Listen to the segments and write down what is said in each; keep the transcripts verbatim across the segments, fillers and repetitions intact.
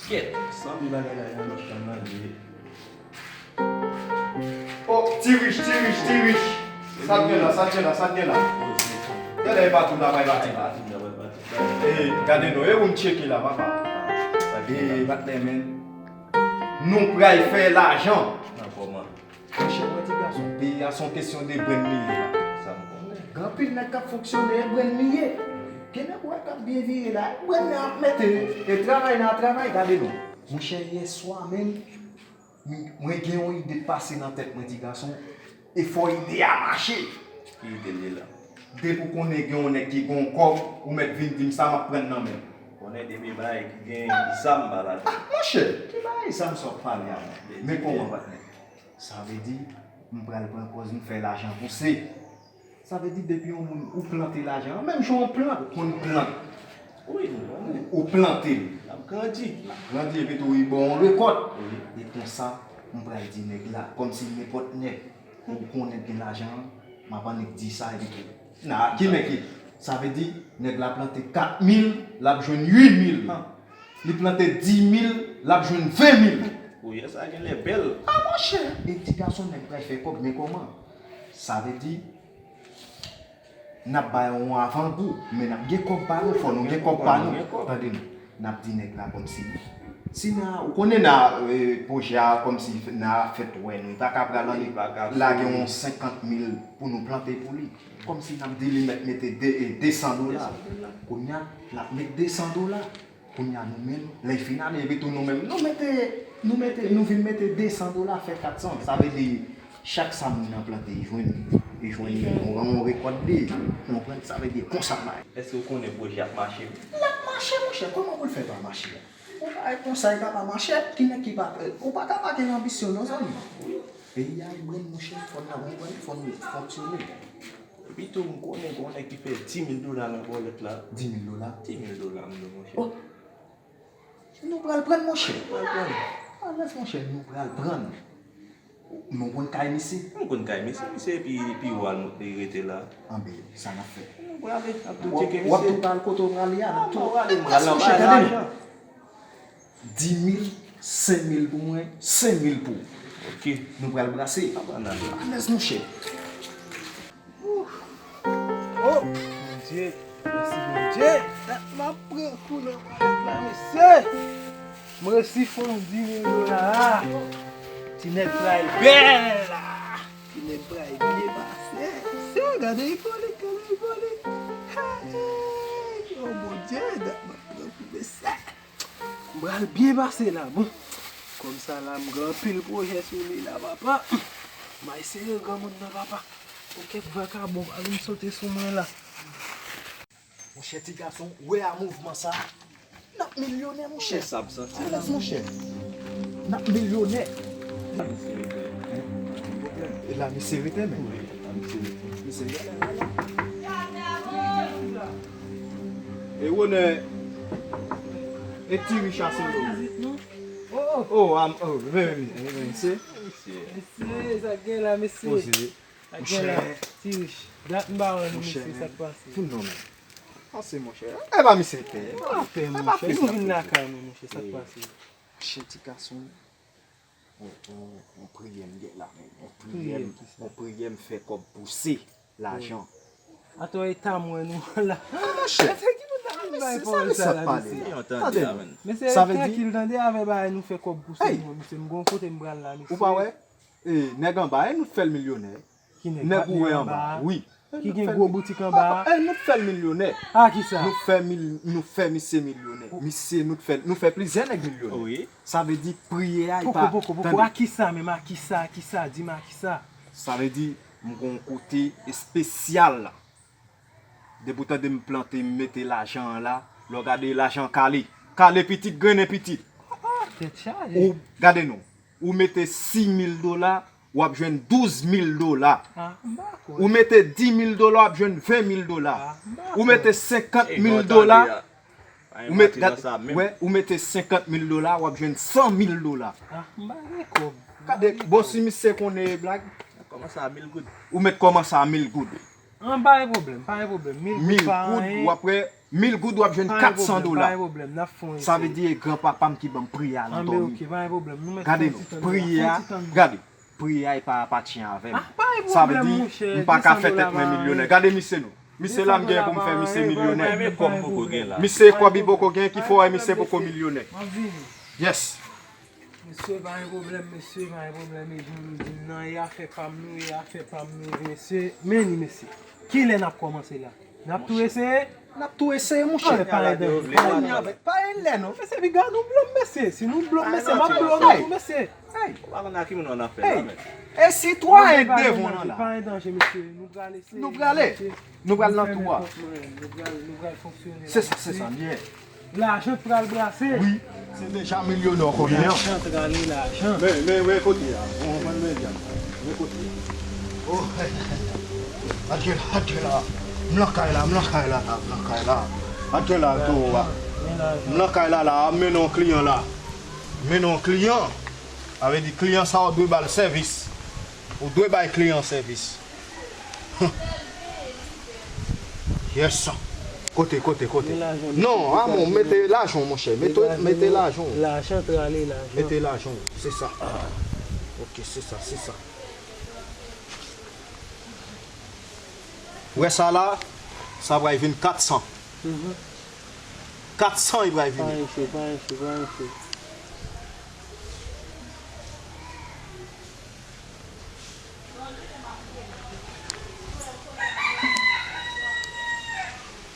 Kèt, sanble bagay la nan lòt chanm nan li ye. Oh, Ti Rich, Ti Rich, Ti Rich. Sa t gen la, sa t gen la, sa t gen la. Gade e pa tou la, bay pati la. Eh, gade non, e ou m tcheke la, papa. Eh, patnè, men. Nou pral fè lajan. Nan kòman? Monchè, mwen di gason, peyi a se yon kesyon de brenn li ye la. Sa m konnen. Gen anpil nèg k ap fonksyone, e brenn li ye. Gen nèg ou wè k ap byen vire la, e brenn nan ap mete. E travay nan ap travay, gade non. Monchè, yèswa menm, m- mwen gen yon ide k pase nan tèt mwen, di gason, e fò ide a mache. Ki ide l ye la? Depi w konnen gen yon nèg ki gen yon kòb, ou mèt vin di m sa m ap pran nan men l. Konnen depi bagay ki gen zam pa ladan. Ah, monchè, ki bagay zam sa w ap pale a la? Men kòman, patnè? Sa vle di, m pral pran pòz m fè lajan pouse. Sa vle di, depi yon moun, ou plante lajan an, menm jan yon plant, ou konn plant. Wi, nou konnen. Ou plante l. L ap grandi. L ap grandi, epi tou, li ba w yon rekòt. Wi. E konsa, m pral di nèg la, kòmsi nenpòt nèg, ou konnen gen lajan an, m ap annik di sa, epi tou. Nan, ki men ki? Sa vle di, nèg la plante kat mil, l ap jwenn uit mil. Li plante dis mil, l ap jwenn ven mil. Kounye a sa genlè bèl. Ah, monchè! E ti gason nèg pral fè kòb, men kòman? Sa vle di, n ap bay yon avangou, men n ap gen kòb pa nou, fò nou gen kòb pa nou. Tande nou, n ap di nèg la kòmsi. Si n a, ou konnen n a, eh, pwojè a kòmsi n a fèt wè nou, li pa ka pral annik lage yon senkant mil pou nou plante pou li. Kòmsi n ap di li mèt mete de, eh, de san dola. Kounye a, l ap met de san dola. Kounye a nou menm, lè fin ane, epi tou nou menm, nou mete, nou mete, nou vin mete de san dola, fè kat san. Sa vle di, chak sa moun nan plante, li jwenn, li jwenn yon, yon rekòt li. Ou konprann? Sa vle di, konsa l ye. Èske w konnen pwojè ap mache? L ap mache, monchè. Kòman pou l fè pa mache a? Yon bagay konsa, li ka pa mache. Ki nèg ki pa, ou pa ka pa gen anbisyon, non, zanmi. Peyi a, li brenn, monchè. Fò n ap konprann, fò n fonksyone. Epi tou, m konnen gen yon nèg ki fè dis mil dola nan bòlèt la. Dis mil dola? Dis mil dola, m di w, monchè. Oh! Nou pral pran l, monchè. Nou pral pran l. Alèz, monchè, nou pral pran l. Nou konn kay misye? Nou konn kay misye, misye pi, pi wo a l rete la. Anben, sa n ap fè? Nou prale, n ap tou tcheke misye. W ap tou pral kote w prale a, n ap tou. Alèz, monchè, tande nou. Dis mil, senk mil pou mwen, senk mil pou ou. Ok. Nou pral brase. Alèz, monchè. Oh, Bondye, mèsi Bondye. Dat m ap pran kou nan palèt la, mesye. M resi fè yon dis mil dola a. Ti nèg pral bèl la. Ti nèg pral byen pase. Se, gade ipolit, gade ipolit. Hey, oh Bondye, dat m ap pran kou, mesye. M pral byen pase la, bon. Kòm sa la, m gen anpil pwojè sou li la, papa. M a eseye granmoun nan, papa. Pou kèk vakabon pa vin sote sou mwen la. Monchè, ti gason, wè a mouvman sa. N ap milyonè, monchè. Sa ap santi. Alèz, monchè. N ap milyonè. E la, misye rete, men. Misye rete. E Wonè, e Ti Rich a se yo. Oh, oh, oh, oh, men, men, men, men, se. Mesye, sa k gen la, mesye? Sa k gen la, Ti Rich. Dat m pa wè nou, mesye, sa k pase? Vin non, men. Pase, monchè. E pa misye pè. E pa pè, monchè. Nou vin lakay mwen, monchè, sa k pase? Monchè, ti gason. On, on, on priyè m gen la, men. On priyè m, on priyè m fè kòb pouse lajan. Atò eta m wè nou la. Monchè, sa mesye ap pale la. Tande, men. Mesye, trankil, tande avè bagay nou fè kòb pouse nou, mesye. M gon kote m pral la, mesye. Ou pa wè? E, nèg anba, e nou t fè l milyonè. Ki nèg? Nèg ou wè anba a, wi. Ki gen gwo boutik anba a. E, nou t fè l milyonè. A kisa? Nou fè mil, nou fè misye milyonè. Misye, nou t fè, nou fè plizyè nèg milyonè. Wi. Sa vle di priyè a, e pa, poko, poko, poko. Tande. A kisa menm? A kisa? A kisa? Di m a kisa? Sa vle di, m gon kote espesyal la. Depi w tande m plante, m mete lajan an la, lè w gade lajan an kale. Kale pitit, grennen pitit. Tèt chaje. Ou, gade non. Ou mete sis mil dola, w ap jwenn douz mil dola. Ah, m pa kwè. Ou mete dis mil dola, w ap jwenn ven mil dola. Ah, m pa kwè. Ou mete senkant mil dola, ou mete, gad, wè, ou mete senkant mil dola, w ap jwenn san mil dola. Ah, m pa gen kòb. Gade, bon, si misye konnen e blag. Kòmanse a mil goud. Ou mèt kòmanse a mil goud. An, pa gen pwoblèm, pa gen pwoblèm. Mil goud pa anyen. Mil goud, w ap wè, Mil goud w ap jwenn kat san dola. Pa gen pwoblèm, n ap fè yon eseye. Sa vle di e granpapa m ki ban m pri a nan dòmi. Anben, ok, pa gen pwoblèm. Nou mèt fè yon ti tan la, fè yon ti tan. Gade, priyè a e pa apatyen avè m. Ah, pa gen pwoblèm, monchè. Sa vle di, m pa ka fè tèt mwen milyonè. Gade misye non. Misye la m gen pou m fè misye milyonè. Misye kòb li poko gen ki fè w wè misye poko milyonè. Yes. Mesye, pa gen pwoblèm, mesye, pa gen pwoblèm. E jan nou di m nan, e afè pa m nou, e afè pa m nou, mesye. Men li, mesye. Kilè n ap kòmanse la? N ap tou eseye? N ap tou eseye, monchè. Anben, pa gen danje. Pa gen lè non. Mesye, piga nou blo m, mesye. Si nou blo m, mesye, m ap blo nou tou, mesye. Hey. Ou pa konn a ki moun w nan afè la, men. E sitwayen k devan w lan la. Pa gen danje, mesye. Nou pral eseye. Nou prale. Nou pral nan tou a. Nou pral, nou pral fonksyone la. Se sa, se sa, byen. Lajan pral brase. Wi. Se deja milyonè w konnen an. Lajan trale lajan. Men, men, men kote a. Ou konprann men djab. Men kote a. Oh, antre la, antre la. M lakay la, m lakay la, m lakay la. Antre la, towo a. M lakay la la, ap mennen yon kliyan la. Mennen yon kliyan. Sa vle di kliyan sa ou dwe ba l sèvis. Ou dwe bay kliyan sèvis. Yes. Kote, kote, kote? Non, amon, mete lajan w, monchè. Mete, mete lajan w. Lajan trale lajan. Mete lajan w. Se sa. Ok, se sa, se sa. Ou wè sa la? Sa pral vin kat san. Kat san li pral vini. Pa enkyete, pa enkyete, pa enkyete.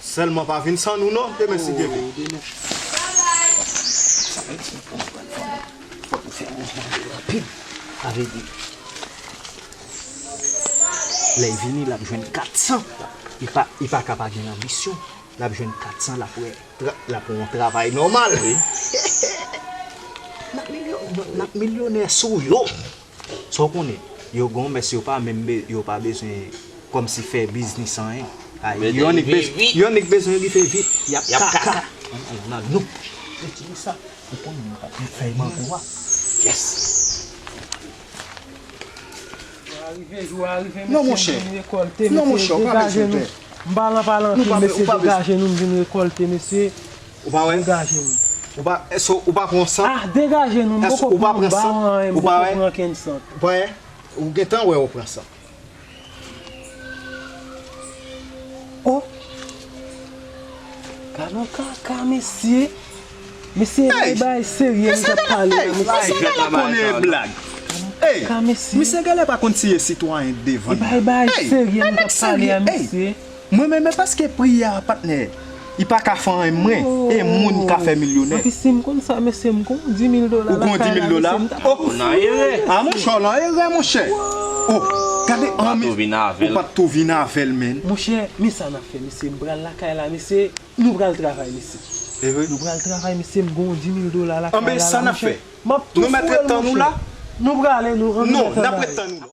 Sèlman pa vin san nou non, demen si Dye vle. Fòk nou fè mouvman yo rapid. Sa vle di, lè l vini, l ap jwenn kat san. Li pa, li pa ka pa gen lanbisyon. L ap jwenn kat san, l ap wè, tra- l ap wè yon travay nòmal. Wi. N ap milyon- n ap milyonè sou yo. Sa w konnen, yo gen yon mès yo pa menm be- yo pa bezwen kòmsi fè biznis anyen. Ay, yo annik bezwen, yo annik bezwen rive vit, y ap kaka. Nan nou. Retire sa. Ou konnen nou pa t fè mango a. Yes. Jou a rive, jou a rive, mesye, m vin rekòlte, mesye, degaje nou. M pa nan pale anpil, mesye, degaje nou, m vin rekòlte, mesye. Ou pa wè? Degaje nou. Ou pa, èske ou pa pran san? Ah, degaje nou, m poko pran, m pa pran anyen, m poko pran kenn sant. Ou pa wè? Ou gentan wè ou pran san. Oh! Gad yon kaka, mesye. Mesye, bay bagay serye nou t ap pale a, mesye. Misye genlè pa konn si e sitwayen devan li. Bay bagay serye nou t ap pale a, mesye. Mwen menm, men paske pri a, patnè, li pa ka fè anyen mwen, e moun ka fè milyonè. Anpi si m konn sa, mesye, m gon di mil dola lakay la, mesye, m t ap... Oh, nan erè. Ah, monchè, w nan erè, monchè. Oh, gade, ou pa t tou vin avè l, men. Monchè, men sa n ap fè, mesye, m pral lakay la, mesye, nou pral travay, mesye. E vre? Nou pral travay, mesye, m gon di mil dola lakay la, monchè. Anben, sa n ap fè? M ap tou foure l, monchè. Nou prale, nou, ann... Non, n ap ret tann ou la.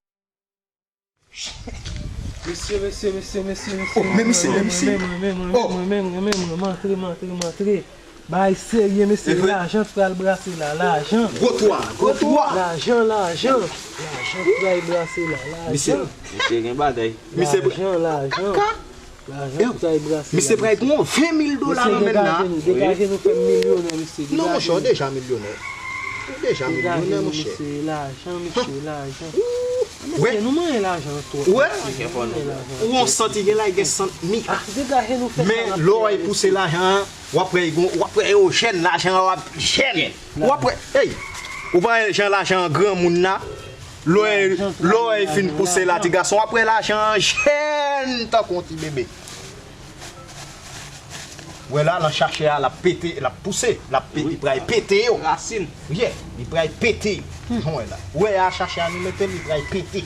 Mesye, mesye, mesye, mesye, mesye. Oh, men misye, men misye. Mwen menm, mwen menm, mwen menm, mwen menm, mwen menm, m antre, m antre, m antre. Bagay serye, mesye, lajan pral brase la, lajan. Gwo twa, gwo twa. Lajan, lajan. Lajan pral brase la, lajan. Misye. Misye gen bagay. Lajan, lajan. Lajan pral brase la. Misye pral gen yon ven mil dola nan men l la. Mesye, degaje nou, degaje nou, fè m milyonè, mesye. Non, monchè, w deja milyonè. Ou deja milyonè, monchè. Degaje nou, mesye, lajan, mesye, lajan. Mesye, nou manyen lajan twòp, mesye, nou manyen lajan. Ou wè yon sant, li gen la, li gen sant mi. Ah, degaje nou, fè sa n ap fè a, mesye. Men lè w al pouse lajan an, w ap wè, w ap wè yo jèn, lajan an w ap jèn. W ap wè, ey, ou pa wè jan lajan an granmoun la? Lè w, lè w fin pouse la, ti gason, w ap wè lajan an jèn tankou yon ti bebe. Wè la, nan chache a, l ap pete, l ap pouse, l ap pete, li pral pete yo. Rasin. Yeah, li pral pete. Jan w wè la. Wè a, chache a nou mete l, li pral pete.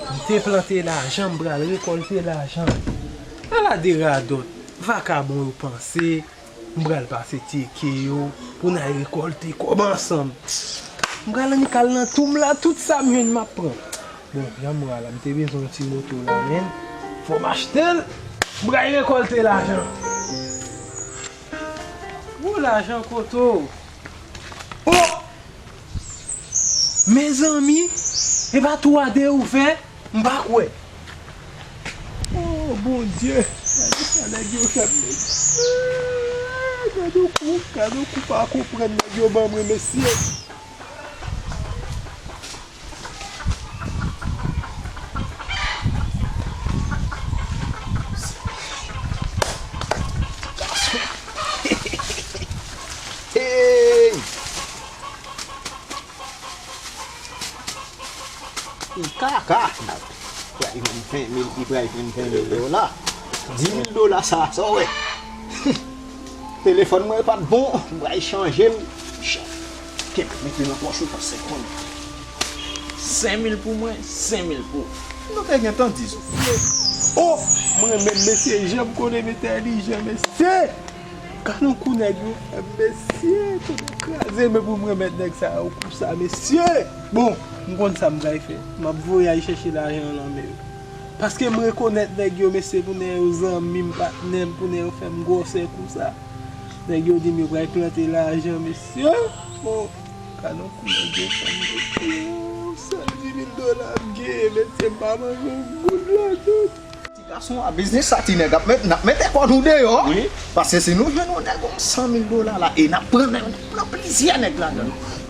M te plante lajan, m pral rekòlte lajan. Ala de radòt, vakabon yo panse. M pral pase tcheke yo pou n al rekòlte kòb ansanm. M pral annik al nan twou m la, tout sa m jwenn m ap pran. Bon, jan m wè a la, m te bezwen yon ti moto la, men fò m achte l. M pral rekòlte lajan. Gwo lajan kote w? Oh! Mezanmi, e pa twou a de ouvè? M pa kwè. Oh, Bondye, gade sa nèg yo fè m, mesye. Gade yon kou, gade yon kou pa konprann nèg yo ban mwen, mesye. Hey! Ou ka, ka. Pral jwenn ven mil, li pral jwenn ven mil dola. Dis mil dola sa, sa w wè. Telefòn mwen pa t bon, m pral chanje l. Kenbe, mete nan pòch ou, paske konn. Senk mil pou mwen, senk mil pou ou. Nou te gentan di sa. Oh, mwen menm, mesye, jan m konn entèlijan, mesye. Gade yon kou nèg yo fè m, mesye, tèt kraze, men pou m remèt nèg sa yo kou sa, mesye. Bon, m konn sa m pral fè. M ap voye al chèche lajan an nan men yo. Paske m rekonèt nèg yo, mesye, pou nèg yo zanmi m, patnè m, pou nèg yo fè m gwosè kou sa. Nèg yo di m yo pral plante lajan, mesye. Bon, gade yon kou nèg yo fè m, mesye. Sèl dis mil dola m genyen, mesye, m pa manje yon goud ladan. Ti gason a, biznis sa ti nèg ap met, n ap mete kò nou deyò. Wi. Paske si nou jwenn yon nèg yon san mil dola la, e n ap pran, n ap pran plizyè nèg ladan l.